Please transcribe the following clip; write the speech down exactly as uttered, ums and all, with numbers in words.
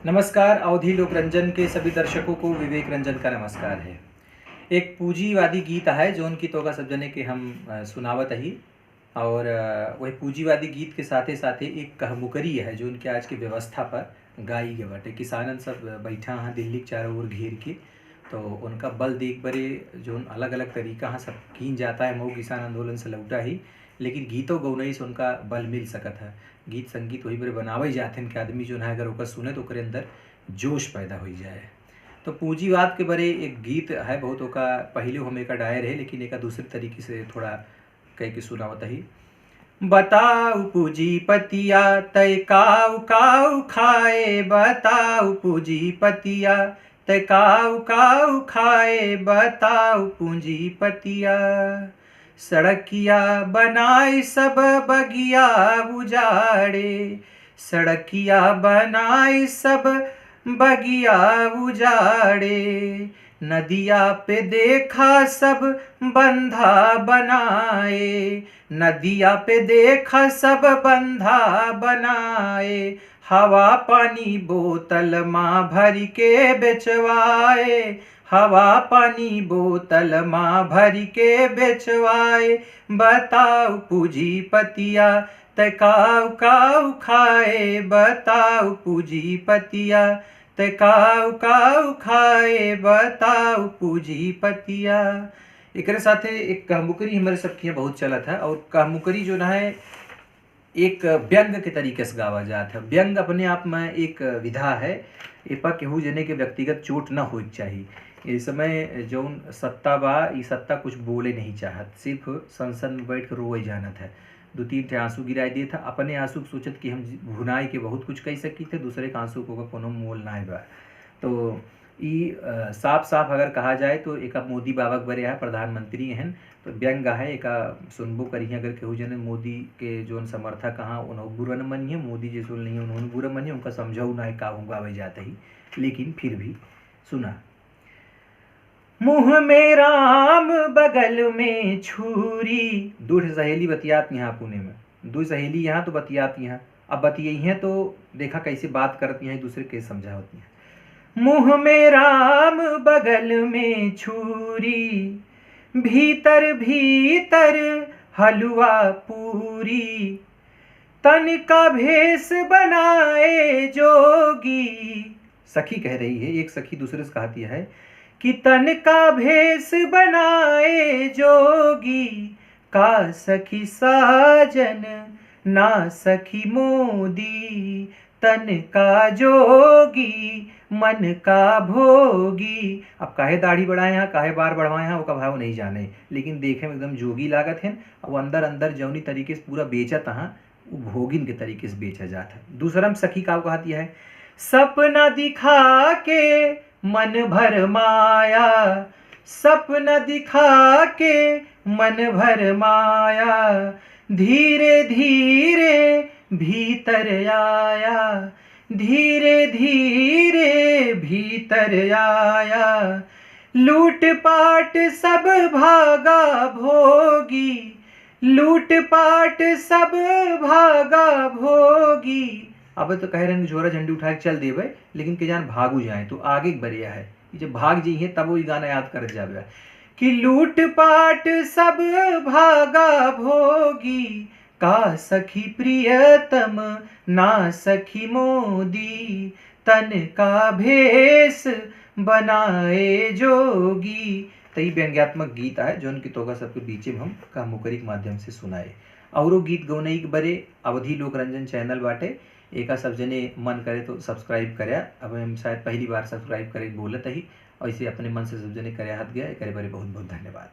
नमस्कार, अवधी लोक रंजन के सभी दर्शकों को विवेक रंजन का नमस्कार है। एक पूंजीवादी गीत है, जौन की तोहका सब जने के हम, अ, सुनावत ही। और, अ, वही पूंजीवादी गीत के साथे साथे एक कहमुकरी है, जौन की आज के व्यवस्था पर गाई गए बाटे। किसानन सब बैठा हैं दिल्ली के चारों ओर घेर के, तो उनका बल देख बरे जौन अलग-अलग तरीका हैं, सब कीन जाता है, मऊ किसान आंदोलन से लौटा ही, लेकिन गीतों गौनई से उनका बल मिल सकत है। गीत संगीत वही बरे बनावे जात हैं कि आदमी जौन है, अगर ओकर सुने, तो ओकरे अंदर जोश पैदा होई जाए। तो पूंजीवाद के बरे एक गीत है बहुत, ओका पहिले हम एका डाए रहे, लेकिन एका दूसरे तरीके से थोड़ा कह के सुनावत ही। बताऊ पूंजीपतिया, तय काऊ काऊ खाए, बताऊ पूंजीपतिया, तय काऊ काऊ खाए, बताऊ पूंजीपतिया। सड़किया बनाई सब बगिया उजाड़े, सड़किया बनाई सब बगिया उजाड़े। नदिया पे देखा सब बंधा बनाए, नदिया पे देखा सब बंधा बनाए। हवा पानी बोतल मा भरि के बेचवाए, हवा पानी बोतल मा भरि के बेचवाए। बताऊ पूंजीपतिया, तय काऊ काऊ खाए, बताऊ पूंजीपतिया, तय काऊ काऊ खाए, बताऊ पूंजीपतिया। एकरे साथे एक कहमुकरी हमरे सबके यहाँ बहुत चलत है, और कहमुकरी जौन है एक व्यंग के तरीके से गावा जात है। व्यंग अपने आप में एक विधा है, एपा केहू जने के व्यक्तिगत चोट न होए के चाही। ए समय जौन सत्ता बा, ई सत्ता कुछ बोले नहीं चाहत, सिर्फ संसद में बैठ के रोए जानत है, दो तीन ठे आंसू गिराए देत है, अपने आंसू के सोचत कि हम भुनाए के बहुत कुछ कह सकी थे, दूसरे के आंसू को कोनो मोल नाय बा। तो ई, अ, साफ साफ अगर कहा जाए तो एका मोदी बाबा के बरे है, प्रधानमंत्री हैं, तो व्यंग है, एका सुनबो करिहें। अगर केहू जने मोदी के जौन समर्थक हैं, उन्हों बुरा न मनिहे, मोदी जे सुन नहीं, उन्होंने बुरा मनिहे, उनका समझाऊ ना है का हम गावे जाते ही, लेकिन फिर भी सुना। मुँह में राम बगल में छुरी, दू ठे सहेली बतियात यहाँ पुणे में, दू सहेली यहाँ तो बतियात यहाँ, अब बतियइहें तो देखा कैसे बात करत यहाँ एक दूसरे के समझावत यहाँ। मुँह में राम बगल में छुरी, भीतर भीतर हलुआ पूरी, तन का भेष बनाए जोगी। सखी कह रही है, एक सखी दूसरे से कहती है कि तन का भेष बनाए जोगी, का सखी साजन ना सखी मोदी, तन का जोगी मन का भोगी। अब काहे दाढ़ी बढ़ाए हैं, काहे बार बढ़वाए हैं, ओका भाव नहीं जाने, लेकिन देखे में एकदम जोगी लागत हैं। अब अंदर अंदर जौनी तरीके से पूरा बेचत हैं, उ भोगिन के तरीके से बेचा जात है। दूसरा में सखी का कहती है, सपना दिखा के मन भरमाया, सपना दिखा के मन भरमाया, धीरे धीरे भीतर आया, धीरे धीरे भीतर आया। लूट पाट सब भागा भोगी, लूट पाट सब भागा भोगी। अब तो कह रहे हैं कि झोरा झंडी उठा के चल देबे, लेकिन के जान भागू जाए तो आगे एक बरिया है, ये जब भाग जइहे तब वो गाना याद कर जाबे कि लूट पाट सब भागा भोगी, का सखी प्रियतम ना सखी मोदी, तन का भेष बनाए जोगी। त ई व्यंग्यात्मक गीत आए, जौन की तोहका सबके बीचे में हम कहमुकरी के माध्यम से सुनाए। औरो गीत गौनई के बरे अवधी लोक रंजन चैनल बाटे, एका सब जने मन करे तो सब्सक्राइब करे। अब हम शायद पहली बार सब्सक्राइब करे के बोलत ही, ऐसे अपने मन से सब जने करे हाथ गया, एकरे बरे बहुत बहुत धन्यवाद।